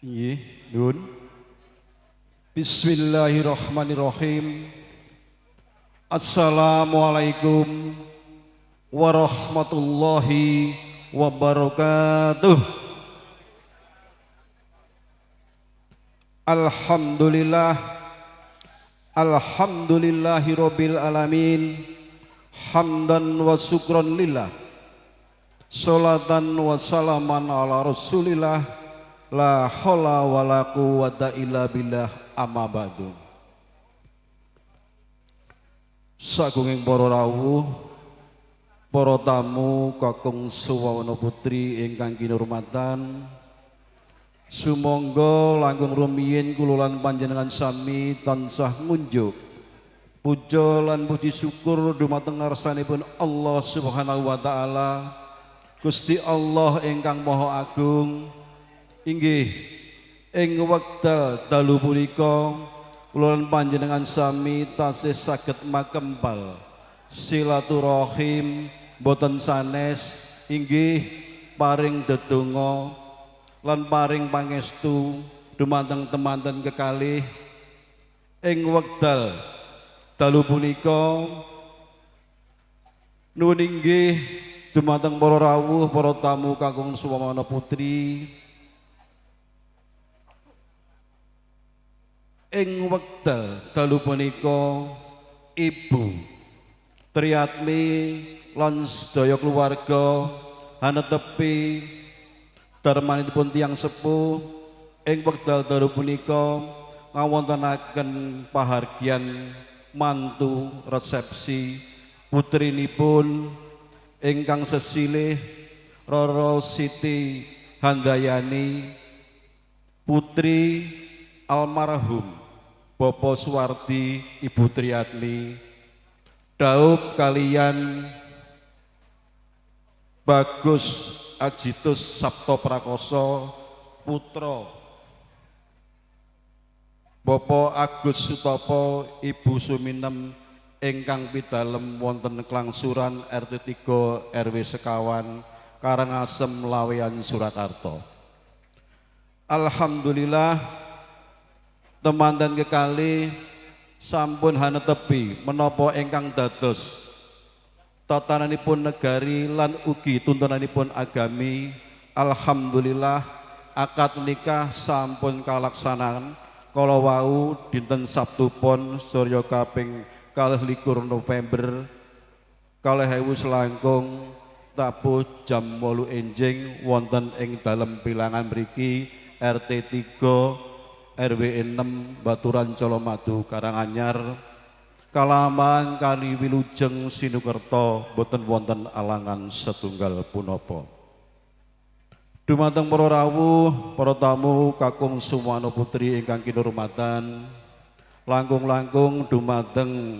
Nggih, nuwun. Bismillahirrahmanirrahim. Assalamualaikum warahmatullahi wabarakatuh. Alhamdulillah, alhamdulillahi rabbil alamin, hamdan wa syukran lillah, salatan wa salaman ala rasulillah, la haula wala quwata illa billah, amma ba'du. Sagunging para rawuh, para tamu kakung suwawana putri ingkang kinurmatan, sumangga langkung rumiyin kula lan panjenengan sami tansah ngunjuk puja lan puji syukur dumateng ngarsanipun Allah Subhanahu wa taala, Gusti Allah ingkang Maha Agung. Inggih ing wekdal dalu punika kula lan panjenengan sami tasih saged makempal silaturahim boten sanes, inggih paring dedonga lan paring pangestu dumateng temanten kekalih. Ing wekdal dalu punika nuwun inggih dumateng para rawuh, para tamu kakung suwawana putri, ing wekdal dalu punika Ibu Triatmi lan sedaya keluarga hanetepi darmanipun tiyang sepuh ing wekdal dalu punika ngawontenaken pahargyan mantu resepsi putrinipun ingkang sesilih Roro Siti Handayani, putri almarhum Bapak Suwardi, Ibu Triatmi, daup kalian Bagus Ajitus Sabto Prakoso, putra Bapak Agus Sutopo, Ibu Suminem ingkang pidalem wonten Klangsuran RT 3 RW sekawan Karangasem Laweyan Surakarta. Alhamdulillah temanten kekalih sampun hanetepi menapa ingkang dados tatananipun negari lan ugi tuntunanipun agami. Alhamdulillah akad nikah sampun kalaksanan kala wau dinten Sabtu Pon surya kaping 22 November 2021 tabuh jam 8 enjing wonten ing dalem bilangan mriki RT 3 RW 6 Baturan Colomadu Karanganyar, kalaman kali wilujeng sinukerta boten wonten alangan setunggal punapa. Dumateng para rawuh, para tamu kakung suwana putri ingkang kinurmatan, langkung-langkung dumateng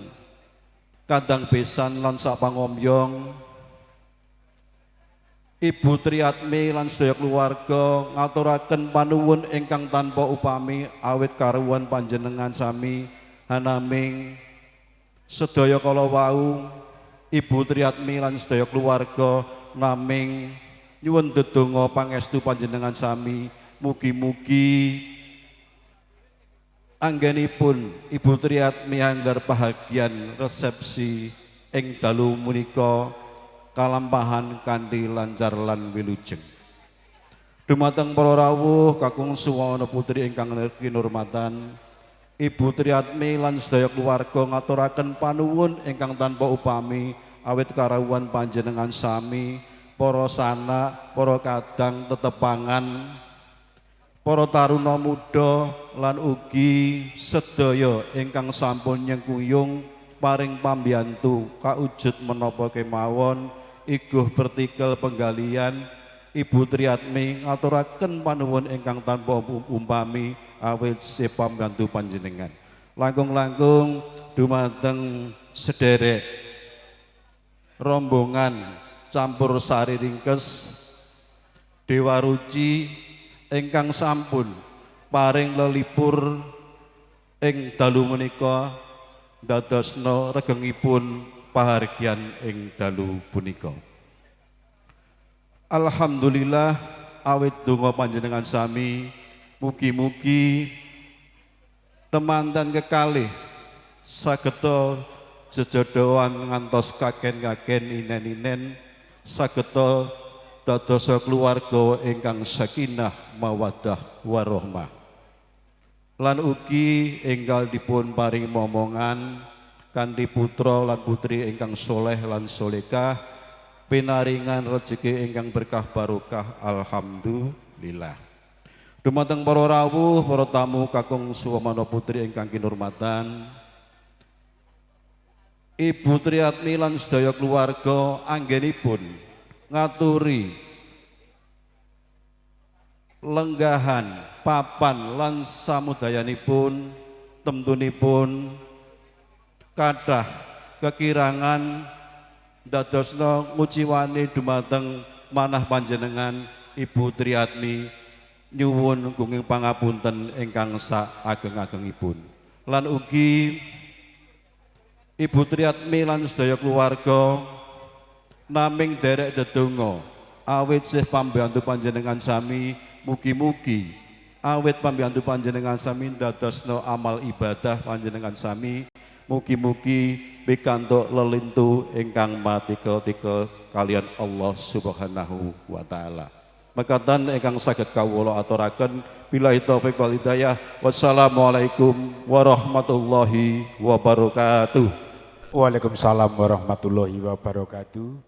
kadang besan lan sak pangomyong Ibu Triatmi lan sedaya keluarga ngaturaken panuwun ingkang tanpa upami awit karuwan panjenengan sami hanaming sedaya kala wau Ibu Triatmi lan sedaya keluarga naming nyuwun dedonga pangestu panjenengan sami, mugi-mugi anggenipun Ibu Triatmi anggar bahagian resepsi ing dalu menika kalampahan kanthi lancar lan wilujeng. Dumateng para rawuh kakung suwana putri ingkang kinurmatan, Ibu Triatmi lan sedaya keluarga ngaturaken panuwun ingkang tanpa upami awit karawuhan panjenengan sami, para sanak, para kadang tetepangan, para taruna muda lan ugi sedaya ingkang sampun nyengkuyung paring pambiyantu kaujud menapa kemawon iguh pertikel penggalian Ibu Triatmi ngaturaken panuwun ingkang tanpa umpami awit pambantu panjenengan. Langkung-langkung dumateng sederek rombongan campur sari ringkes Dewa Ruci ingkang sampun paring lelipur ing dalu menika dadosna regengipun pahargyan ing dalu punika. Alhamdulillah awit donga panjenengan sami Mugi-mugi temanten kekalih sageta jejodohan ngantos kaken-kaken inen-inen, sageta dadosa keluarga ingkang sakinah, mawaddah, warahmah. Lan ugi enggal dipun paring momongan kanthi putra lan putri ingkang soleh lan solehah, pinaringan rejeki ingkang berkah barokah, alhamdulillah. Dumateng para rawuh, para tamu kakung suwamana putri ingkang kinurmatan, Ibu Triatmi lan sedaya keluarga anggenipun ngaturi lenggahan papan lan samudayanipun, temtunipun kathah kekirangan dadosna nguciwani dumateng manah panjenengan Ibu Triatmi, nyuwun gunging pangapunten ingkang sak ageng-agengipun. Lan ugi Ibu Triatmi lan sedaya keluarga naming derek dedonga awit sih pambiyantu panjenengan sami, mugi-mugi awit pambiyantu panjenengan sami dadosna amal ibadah panjenengan sami, mugi-mugi pikantuk lelintu ingkang matikel-tikel kalian Allah Subhanahu wa taala. Mekaten ingkang saged kawula aturaken, billahi taufik wal hidayah. Wassalamualaikum warahmatullahi wabarakatuh. Waalaikumsalam warahmatullahi wabarakatuh.